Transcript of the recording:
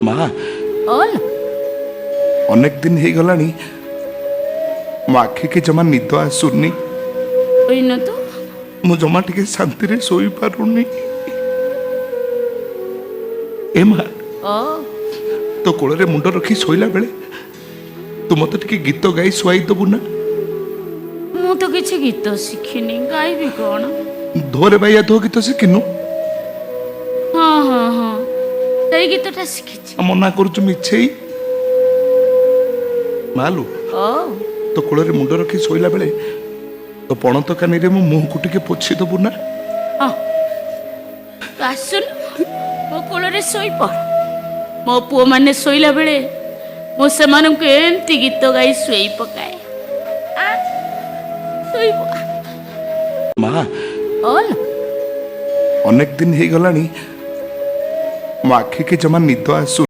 ମା, ଓଲ। ଅନେକ ଦିନ ହେଇଗଲାଣି, ମୋ ଆଖିକି ଜମା ନିଦ ଆସୁନି। ଶୋଇନ ତୁ? ମୁଁ ଜମା ଟିକେ ଶାନ୍ତିରେ ଶୋଇପାରୁନି ଏ ମା। ଓ। ତୋ କୋଳରେ ମୁଣ୍ଡ ରଖି ଶୋଇଲା ବେଳେ ତୁ ମତେ ଟିକେ ଗୀତ ଗାଇ ଶୁଆଇ ଦବୁ ନା? ମୁଁ ତ କିଛି ଗୀତ ଶିଖିନି, ଗାଇବି କଣ? ଧୋରେ ବାଇଆ ଧୋ ଗୀତ ଶିଖିନୁ? ହଁ ହଁ ହଁ, ସେଇ ଗୀତଟା ଶିଖିଛି। ଆଉ ମନା କରୁଛୁ ମିଛେଇ ମାଲୁ। ଓ। ତୋ କୋଳରେ ମୁଣ୍ଡ ରଖି ଶୋଇଲା ବେଳେ ତୋ ପଣତ କାନିରେ ମୋ ମୁହଁକୁ ଟିକେ ପୋଛି ଦବୁ ନା? ହଁ, ତୁ ଆସୁନୁ, ମୋ କୋଳରେ ଶୋଇପଡ଼। ମୋ ପୁଅମାନେ ଶୋଇଲା ବେଳେ ମୁଁ ସେମାନଙ୍କୁ ଏମିତି ଗୀତ ଗାଇ ଶୋଇ ପକାଏ। ଆ, ଶୋଇପକା। ମା, ଓଲ। ଅନେକ ଦିନ ହେଇଗଲାଣି, ମୋ ଆଖିକି ଜମା ନିଦ ଆସୁ